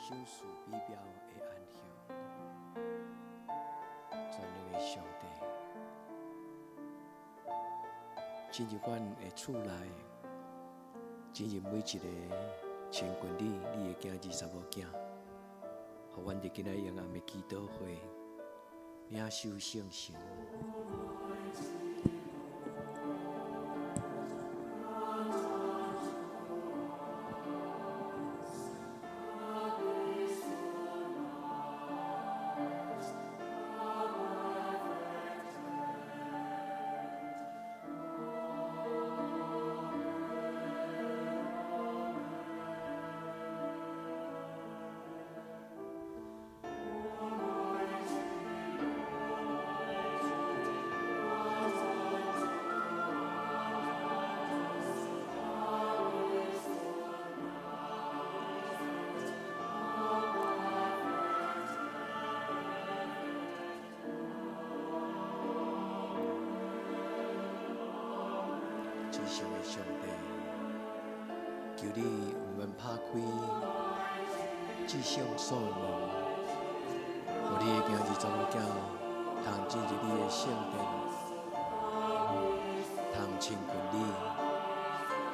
賞賜美妙的安息。全能的上帝，進入阮的厝內，進入每一个親近你，你的囝兒查某囝，予阮佇今仔日暗的祈禱會領受聖神。至上的上帝，求你為阮拍開至聖所的門，予你的囝兒查某囝通進入你的聖殿，通親近你，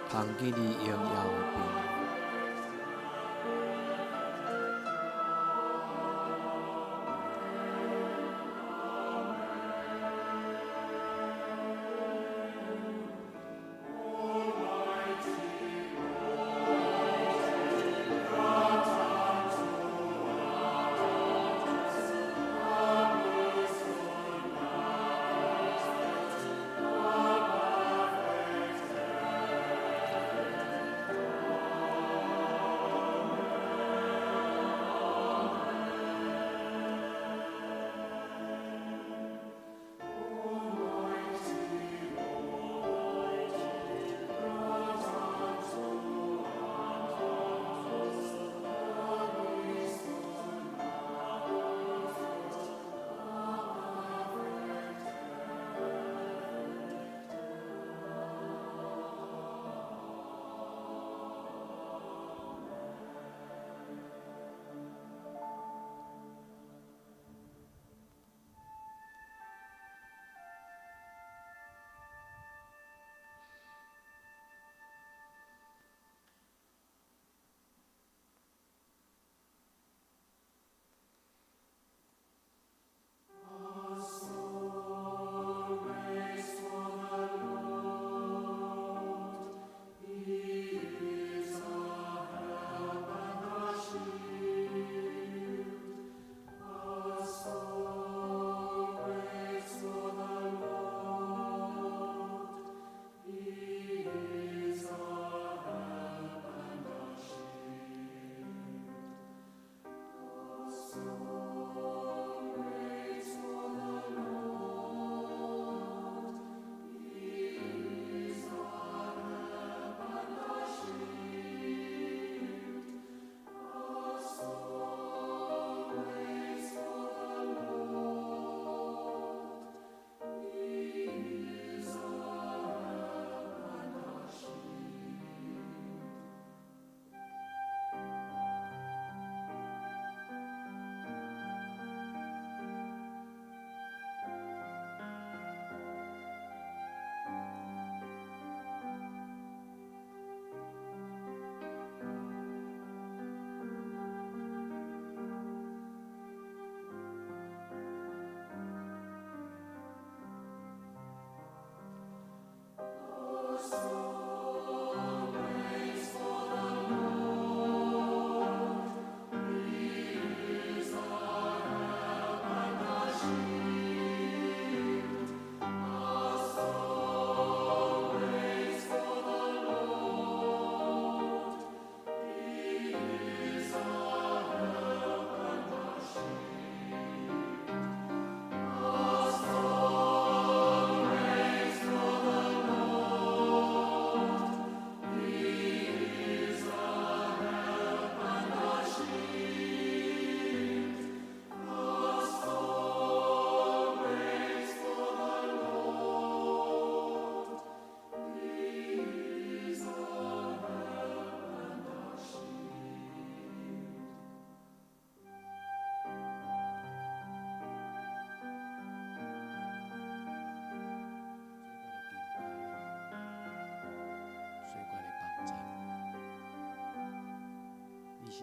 通見你榮耀的面。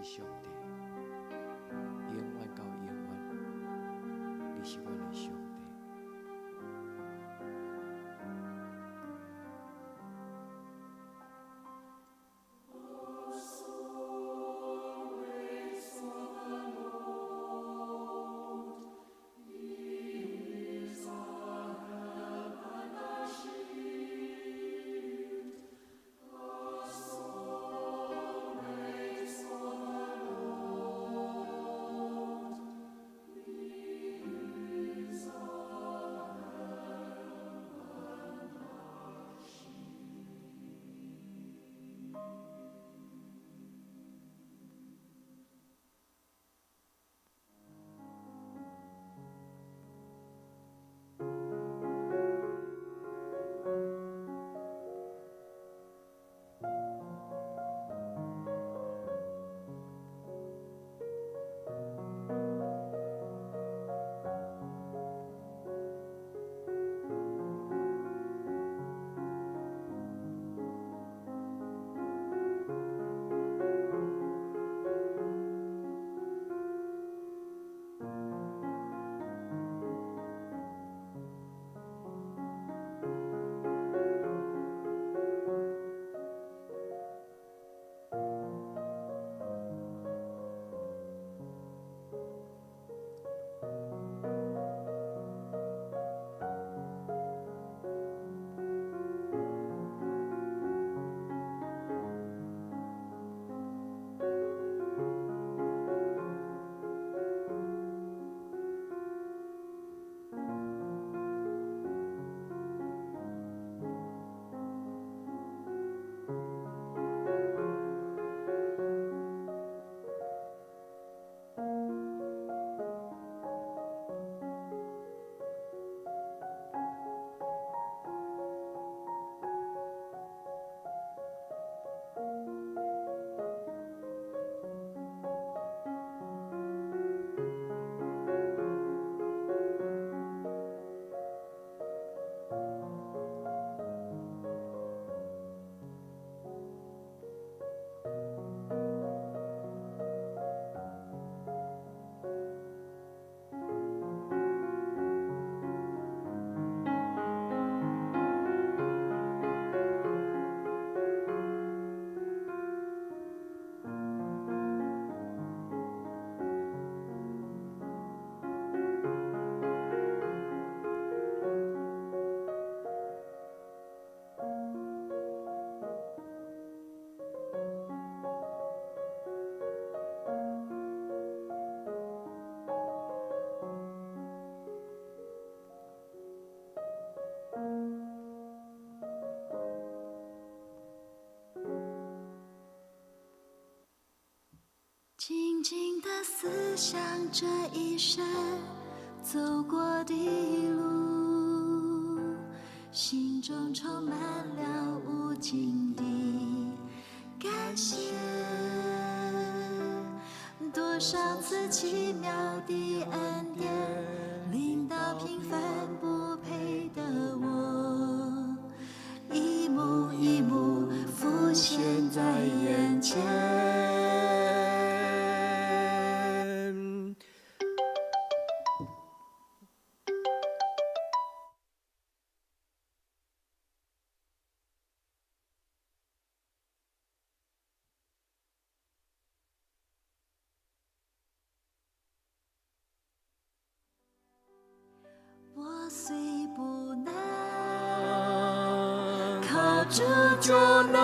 上帝，永遠到永遠，你是阮的上帝。静静的思想這一生走過的路，心中充滿了無盡的感謝。多少次奇妙的恩典，臨到平凡不配的我，一幕一幕浮現在眼前。我雖不能，靠主就能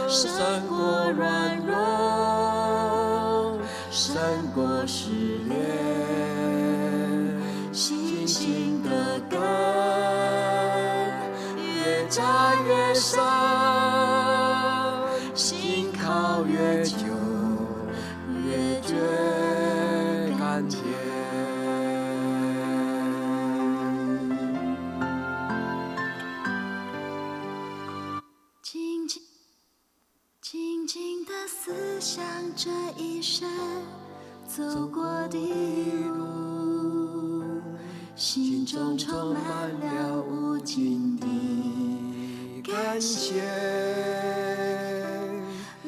勝過軟弱，勝過試煉，信心的根越扎越深，信靠越久越覺甘甜。靜靜靜靜的思想這一生走過的路，心中充滿了無盡的感謝。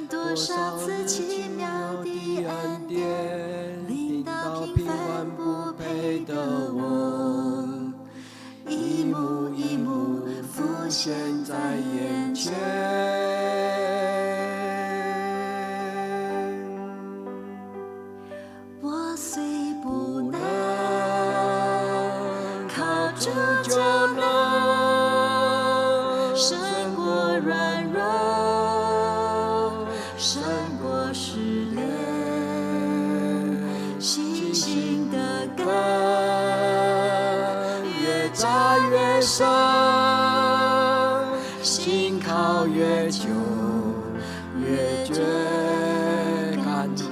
多少次奇妙的恩典，臨到平凡不配的我，一幕一幕浮現在眼前。我雖不能，靠主就能勝過軟弱，勝過試煉，信心的根越扎越深，信靠越久，越覺甘甜。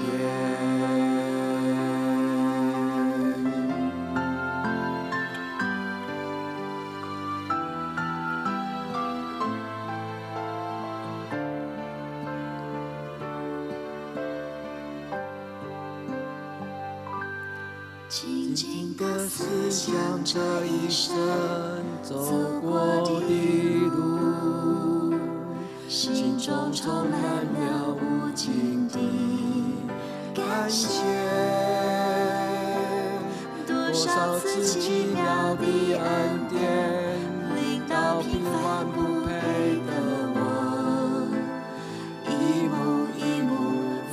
靜靜的的思思想想這這一一生生走走過過的的路，路，心心中中充充滿滿了了無無盡盡的的感感謝。謝。多多少少次次奇奇妙妙的的恩恩典，典，臨臨到到平平凡凡不不配配的的我，我，一一幕幕一一幕幕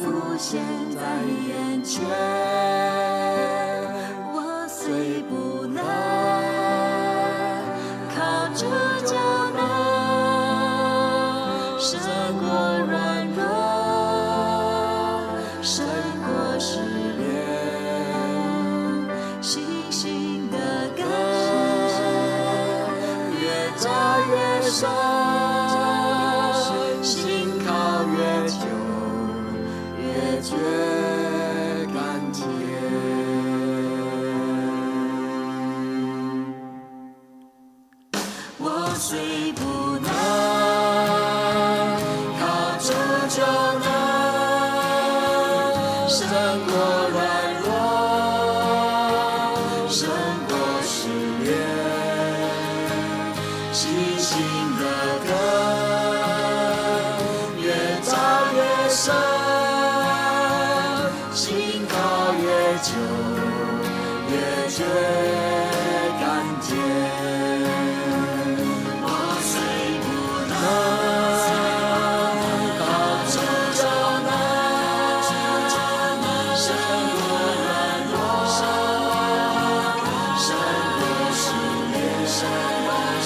浮浮現現在在眼眼前。前。我雖雖不不能，能，靠靠主主就就能能勝勝過過軟軟弱，弱，勝勝過過試試煉，煉，信心的根根越越扎扎越越深，深，信信靠靠越越久久，越越覺覺甘甘甜。甜。我雖不能，靠靠主主就就能能勝勝過過軟軟弱，弱，勝勝過過試試煉，煉，信信心心的的根根越越扎扎越越深，深，信信靠靠越越久久，越越覺覺甘甘甜。甜。我雖不能能，靠靠主主就就能能勝勝過過軟軟弱，弱，勝勝過過試試煉，煉，信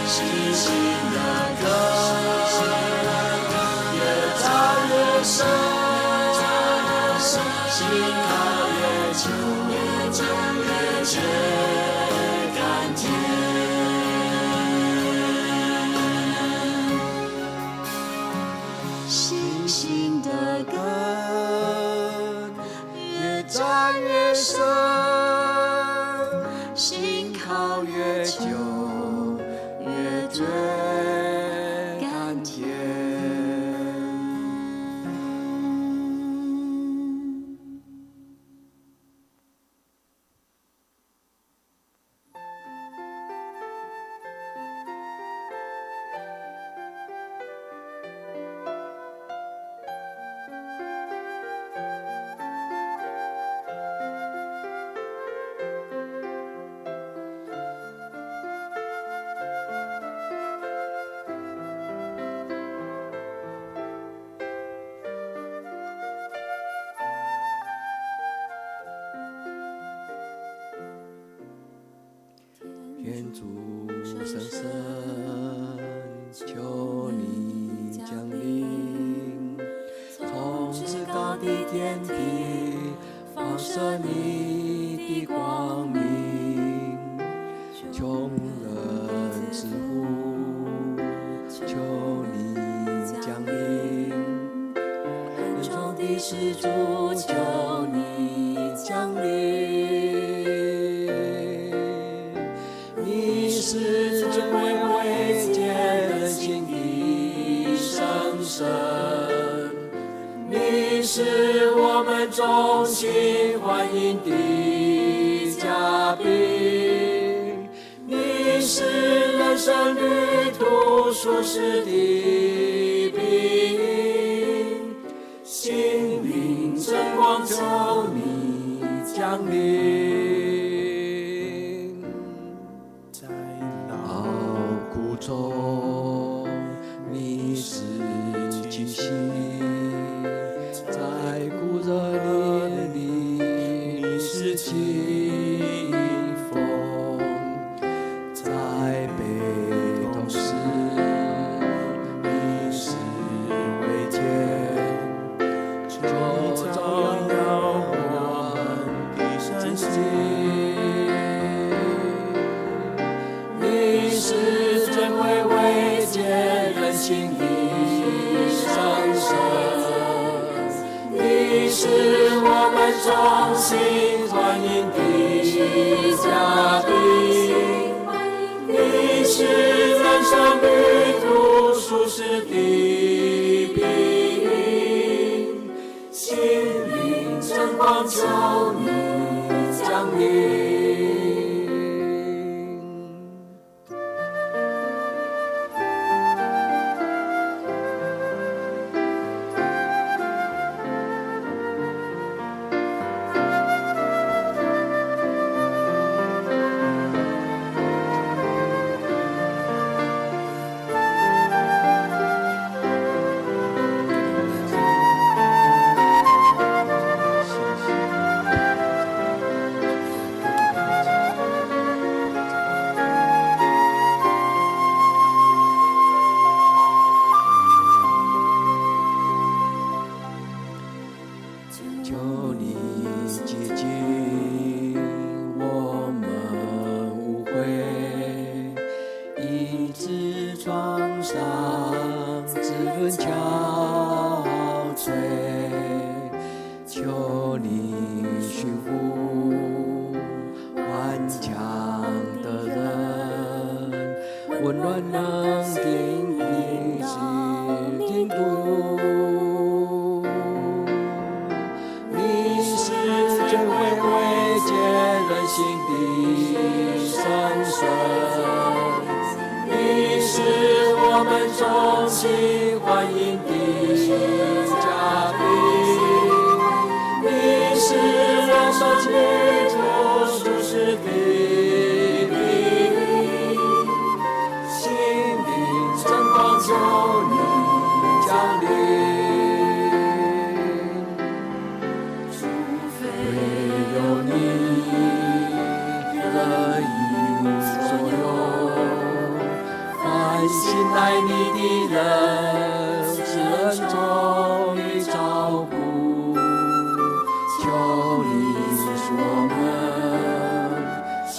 信心心的的根根越越扎扎越越深，深，信信靠靠越越久久，越越覺覺甘甘甜。甜。信信心心的的根根越越扎扎越越深，深，信信靠靠越久越久，越越觉觉甘甘甜。甜。天主圣神，求你降臨，從至高的天地放射你的光明，窮人之呼，求你降臨，恩寵的施主，求你降臨。你是尊貴慰藉人心的聖神，你是我們衷心歡迎的嘉賓，你是人生旅途舒適的庇蔭。心灵晨光求你降临。在劳苦中，你是清溪；在酷热烈里，你是清风；在悲痛时，你是慰藉。求照耀我们的身真心心。你是真慰慰藉人心的圣神，你是我们衷心欢迎的嘉宾，你是人生旅途舒适的庇荫，心灵晨光求你降临。求你洁净我们污秽，医治创伤，滋润憔悴。求你训护顽强的人，温暖能定的心度。你是真慰慰藉人心的圣神，你是我们衷心欢迎的嘉宾，你是人生旅途舒适的庇荫，心灵晨光求你降临。唯有你，人一无所有。凡信赖你的人，是恩中的照顾。求你使我们修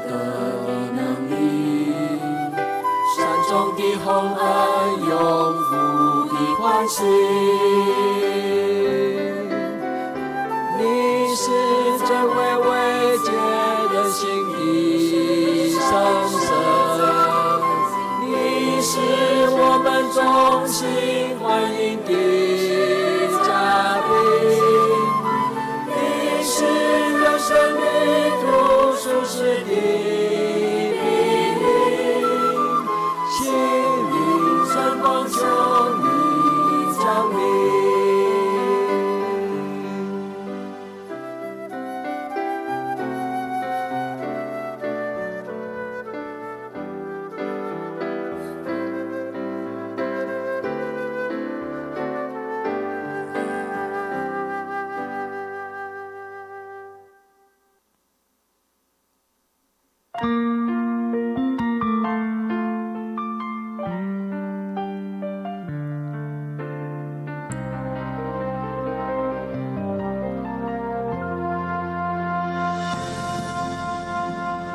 得能力，山中的宏恩，永不的欢喜。你是真慰慰藉人心的圣神，你是我们衷心欢迎的嘉宾，你是人生旅途舒适的庇荫，心灵晨光求你降临。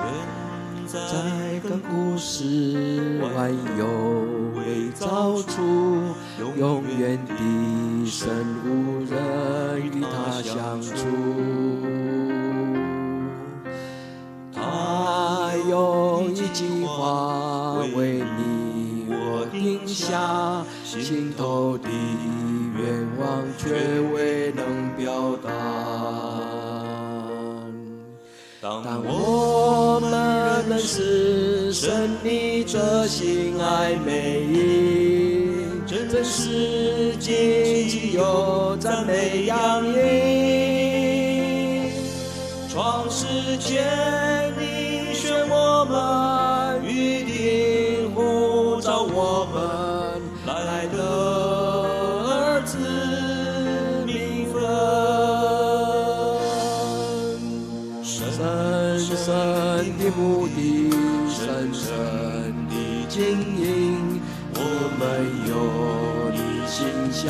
愿在在亘古时，万有未造出，永远的神无人与他相处。他有一计划为你我定下，心头的愿望却未能表达。当当我我们认识神你这心爱美意，真真是荆棘又赞美扬音。创世前你选我們，預定呼召我們來得兒子名分。深深的目的，深深的經營，我們有你形象，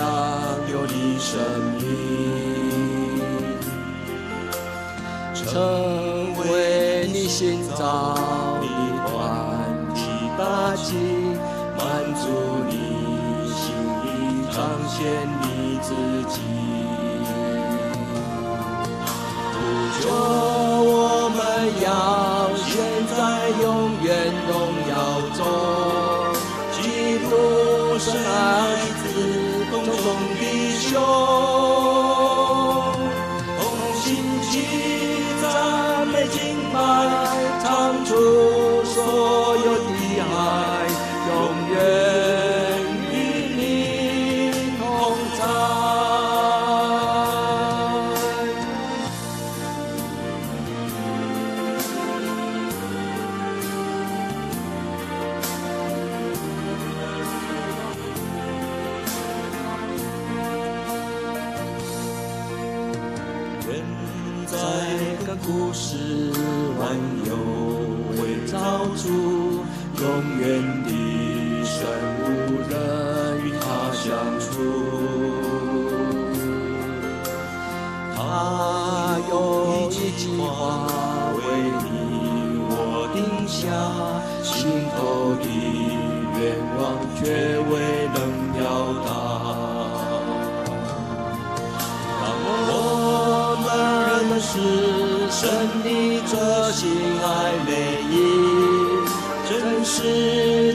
有你生命，成為你新造的團體大祭，滿足你心意，彰顯你自己。不求我們要現在永遠榮耀中，基督是愛子同眾弟兄，同心齊讚美敬拜，唱出所有的愛，永遠與你同在。願在亙古時萬有未造主，永遠的神無人與他相處。他有一計劃為你我定下，心頭的願望卻未能表達。當我們認識神的這心愛美意，真是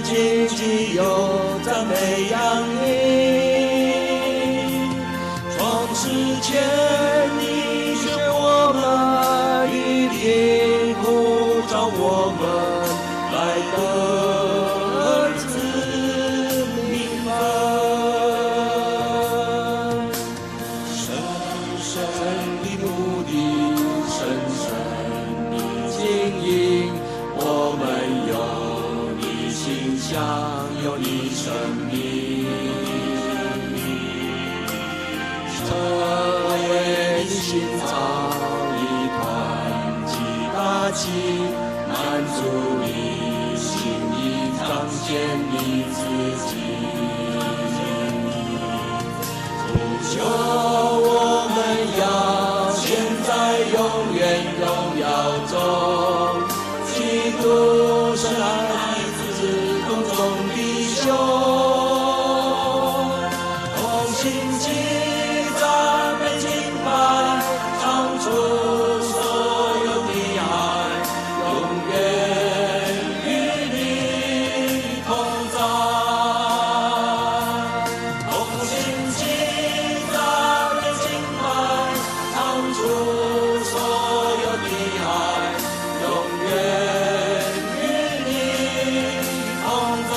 荊棘又讚美揚音。創世前你選我們，預定呼召我們來得兒子名分。深深的目的，深深的經營，我們有你形象，有你生命，成為你新造的團體大祭，滿足你心意，彰顯你自己。不求我們要現在永遠榮耀中，基督是愛子同眾弟兄，同心齊讚美敬拜，唱出所有的愛，永遠與你同在。同心齊讚美敬拜，唱出所有的愛，永遠與你同在。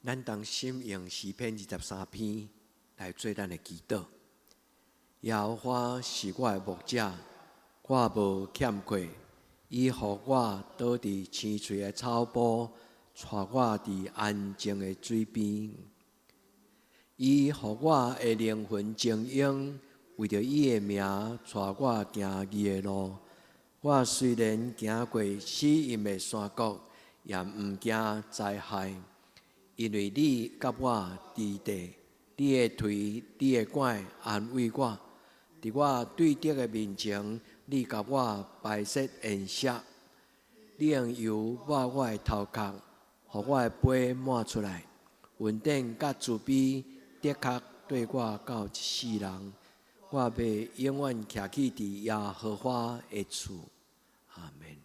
咱同心用詩篇23篇來做咱的祈禱。耶和華是我的牧者，我無欠缺。伊予我倒佇青翠的草埔，帶我佇安靜的水邊。伊予我的靈魂晶瑩，為著伊的名，帶我行義的路。我雖然行過死蔭的山谷，也毋驚災害，因為你佮我佇地，你的槌、你的拐安慰我。佇我對敵的面前，你共我擺設筵席，你用油抹我的頭殼，予我的杯滿出來。恩典佮慈悲的確綴我到一世人，我欲永遠徛起佇耶和華的厝。阿門。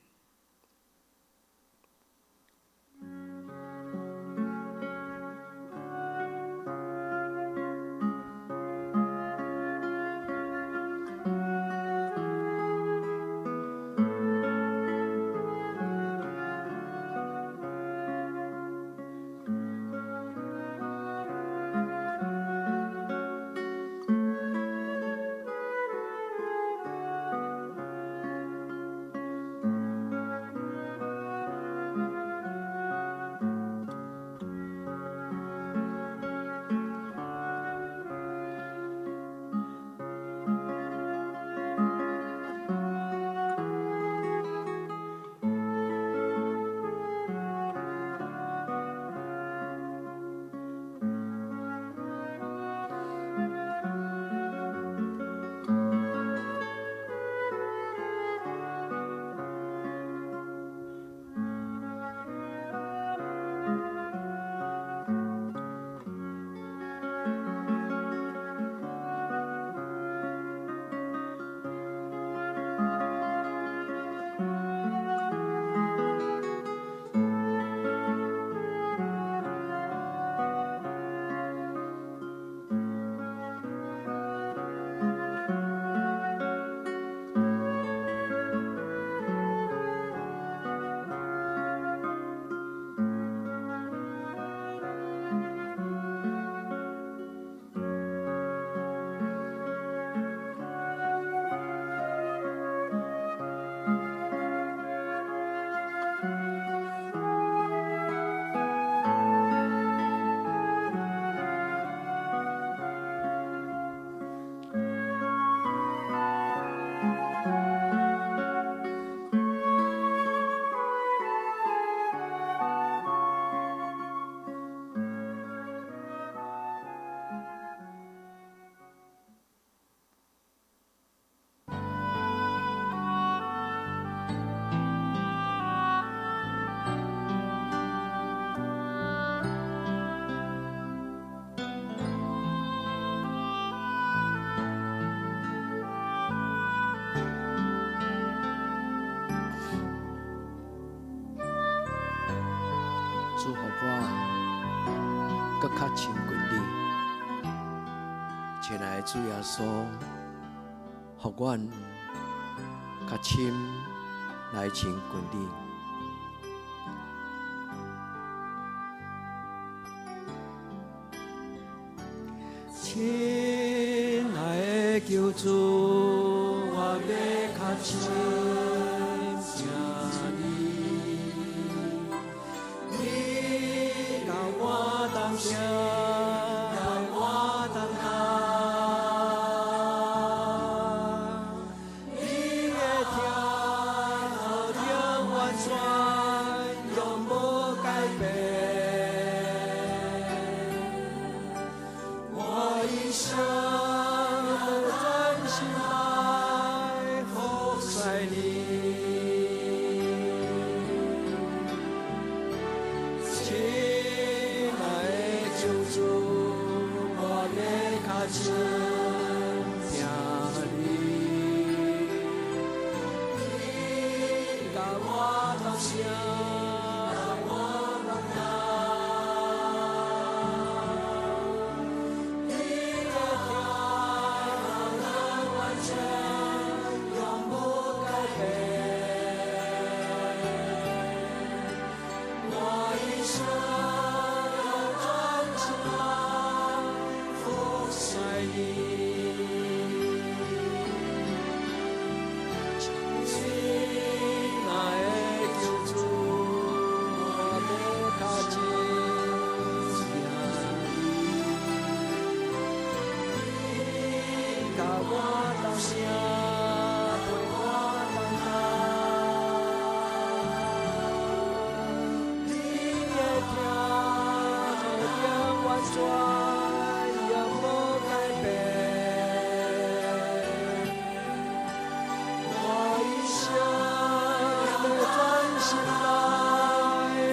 主予我閣較親近你。親愛的主耶穌，予阮較深來親近你。親愛的救主，我欲較親近你，你佮我同行，陪我同行，你的疼何等完全，永無改變。我一生欲專心來服侍你，親愛的救主，我欲較親近你，你佮我同行，陪我同行，你的疼何等完全，永無改變。我一生欲專心來服侍你，親愛的救主，我欲較親近你，你佮我同行，陪我同行，你的疼何等完全，永無改變。我一生欲專心來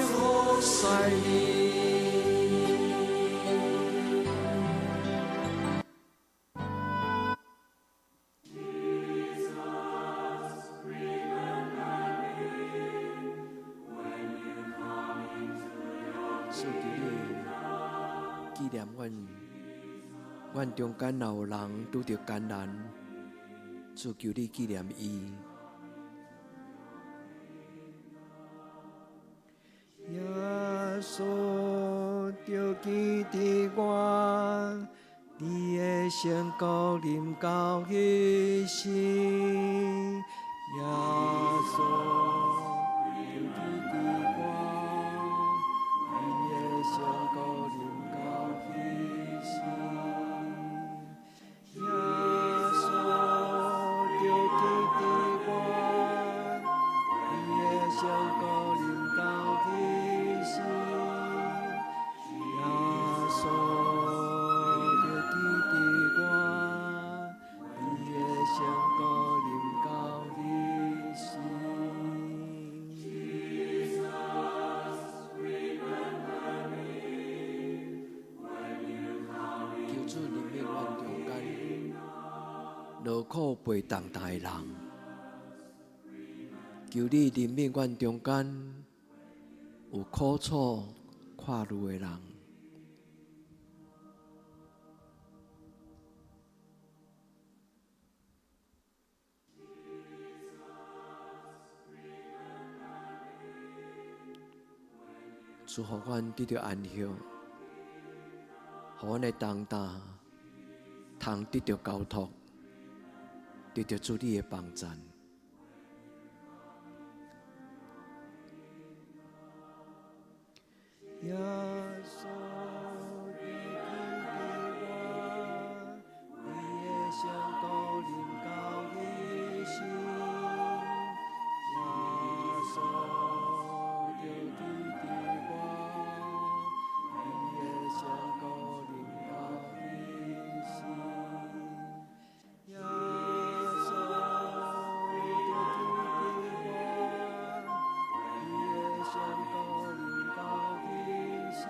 服侍你。主求你紀念阮，阮中間若有人拄著艱難，主求你紀念伊。耶穌著記得我，你的聖國臨到彼時，耶穌著記得我，你的聖國臨到彼時，耶穌著記得我，你的聖國臨到彼時，耶穌著記得我，你的聖國臨到彼時。求主憐憫阮中間勞苦背重擔的人，求你憐憫阮中間有苦楚看慮的人。主予阮得著安息，予阮的重擔通得著交託，得著主你的幫贊。耶穌，你記得我，你的聖國臨到彼時，耶穌著記得我，你的聖國臨到彼時，耶穌著記得我，你的聖國臨到彼時，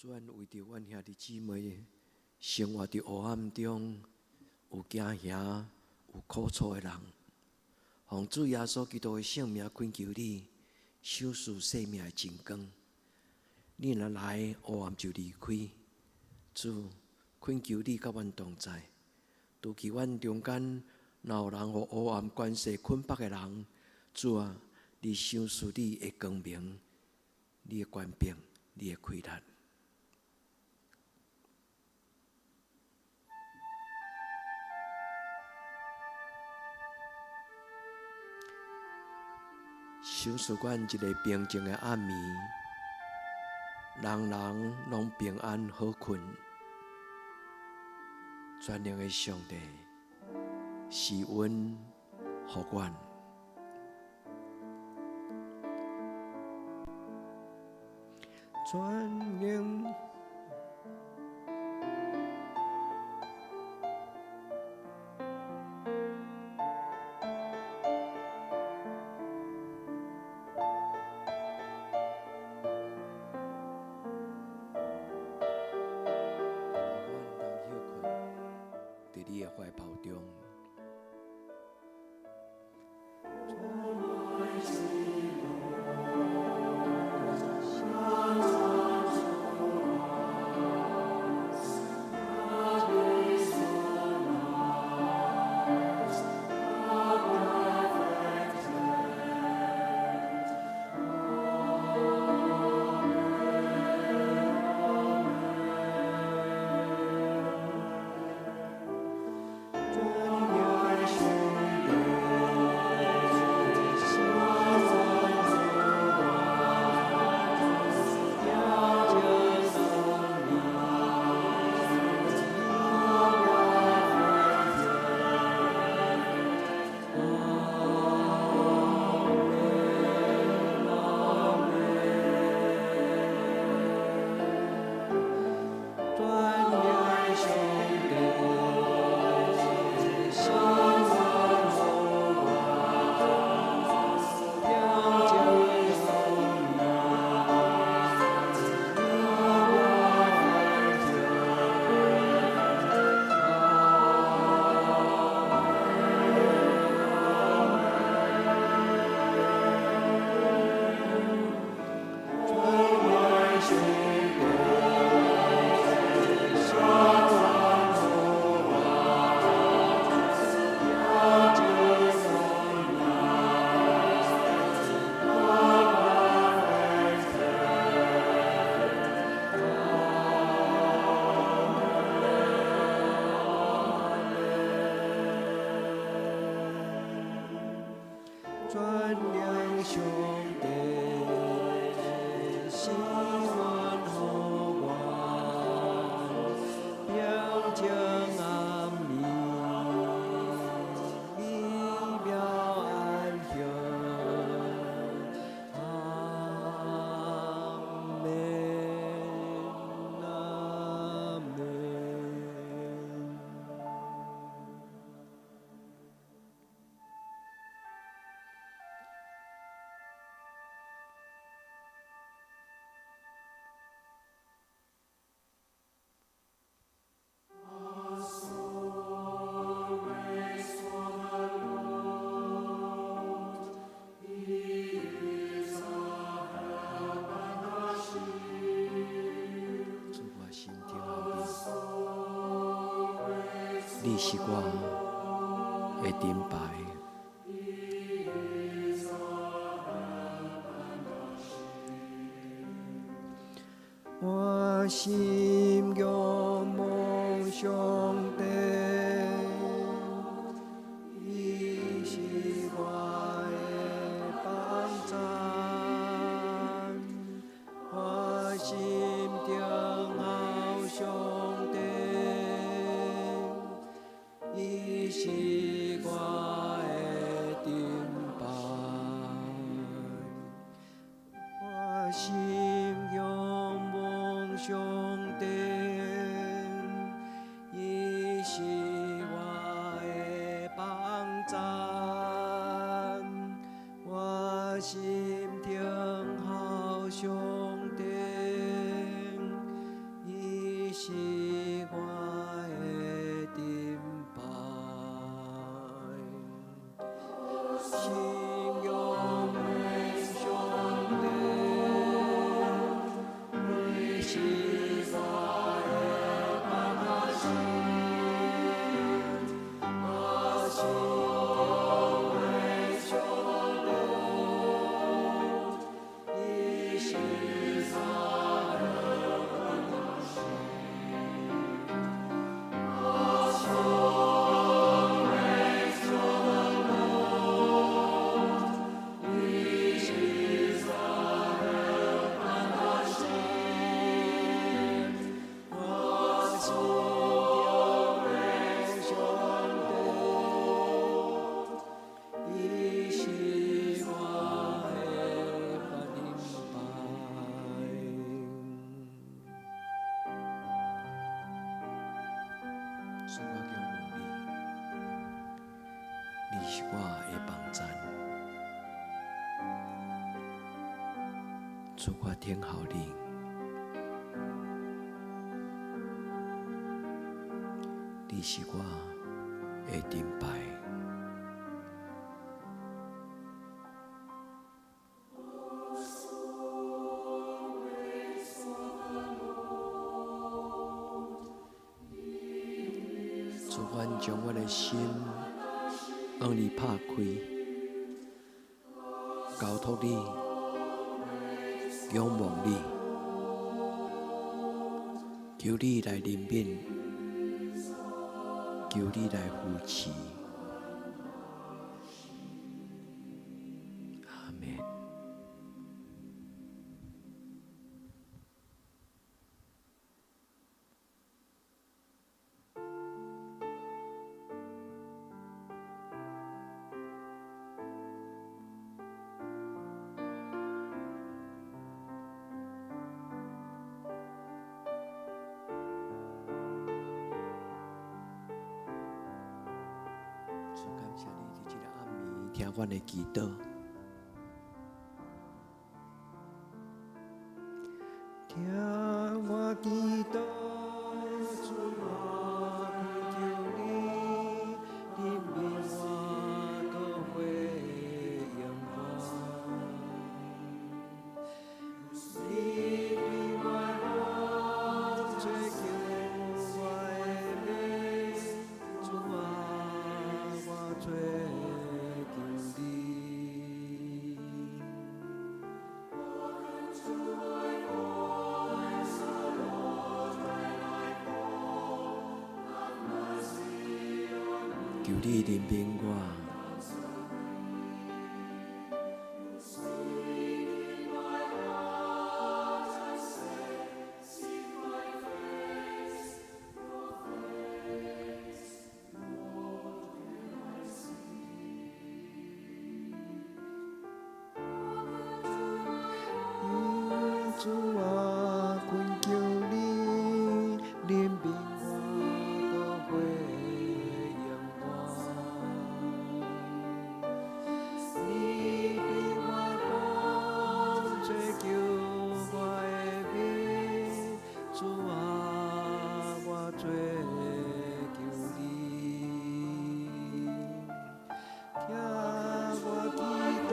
主，阮為著阮兄弟姊妹生活佇黑暗中，有驚嚇、有苦楚的人，奉主耶穌基督的聖名懇求你，賞賜生命的真光。你若來，黑暗就離開。主，懇求你佮阮同在，除去阮中間，若有人予黑暗權勢捆綁的人，主啊，你賞賜你的光明，你的權柄，你的氣力。賞賜阮一个平靜的暗暝，人人攏平安好睏。全能的上帝施恩予阮。全能。佇你的懷抱中。全能上帝，施恩予阮，平靜暗暝，美妙安息。阿們，阿們。主，我心疼你，你是我的盾牌。我心仰望上帝，伊是我的幫贊。我心等候上帝，伊是我的盾牌。我心仰望上帝，伊是我的幫贊。我心等候上帝，幫贊。主，我等候你，你是我的盾牌。主，阮將阮的心向你拍開，交託你，仰望你，求你來憐憫，求你來扶持。阿們。主，感謝你佇這个暗暝聽阮的祈禱。聽我祈禱，主啊，懇求你，憐憫我，膏血榮光。你對我講，追求我的命，主啊，我追求你。求你憐憫我。主啊，懇求你憐憫我，膏血榮光。你對我講，追求我的命，主啊，我追求你。聽我祈禱，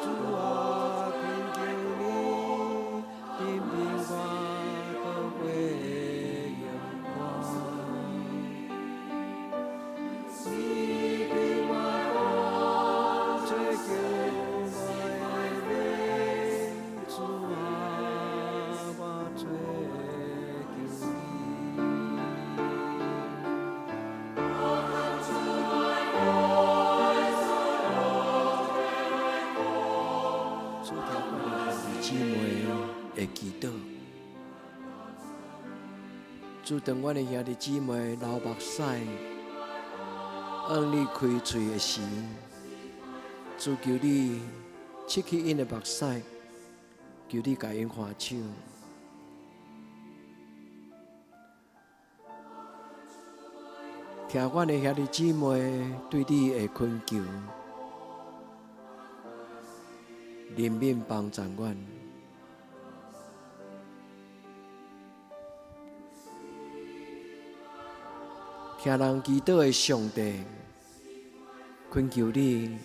主啊，懇求你憐憫我，膏血榮光。你對我講，追求我的命，主啊，我追求你。主，聽阮的兄弟姊妹的祈禱。主，當阮的兄弟姊妹流目屎，向你開喙的時，主，求你拭去𪜶的目屎，求你共𪜶寬手。聽阮的兄弟姊妹對你的懇求，憐憫幫贊阮。聽人祈禱的上帝，懇求你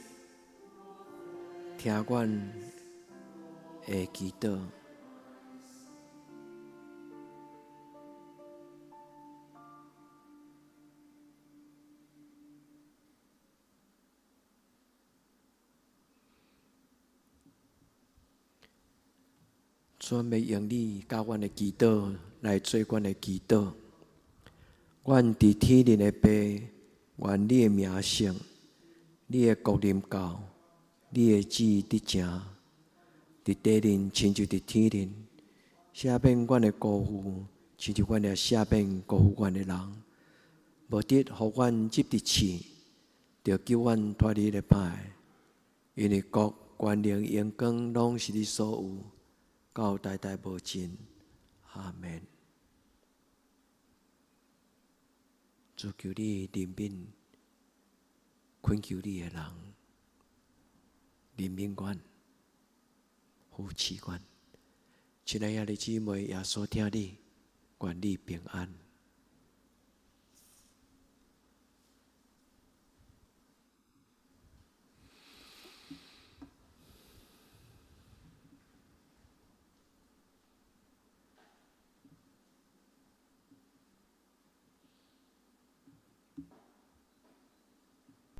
聽阮的祈禱。主，欲用你佮阮的祈禱來做阮的祈禱。阮佇天頂的父，願你的名聖，你的國臨到，你的旨意得成，佇地頂親像佇天頂。赦免阮的辜負，親像阮也赦免辜負阮的人。無得予阮入佇試，著救阮脫離彼个歹的。因為國、權能、榮光，攏是你所有，到代代無盡。阿們。主，求你憐憫，懇求你的人，憐憫阮，扶持阮。親愛的兄弟姊妹，耶穌疼你，願你平安。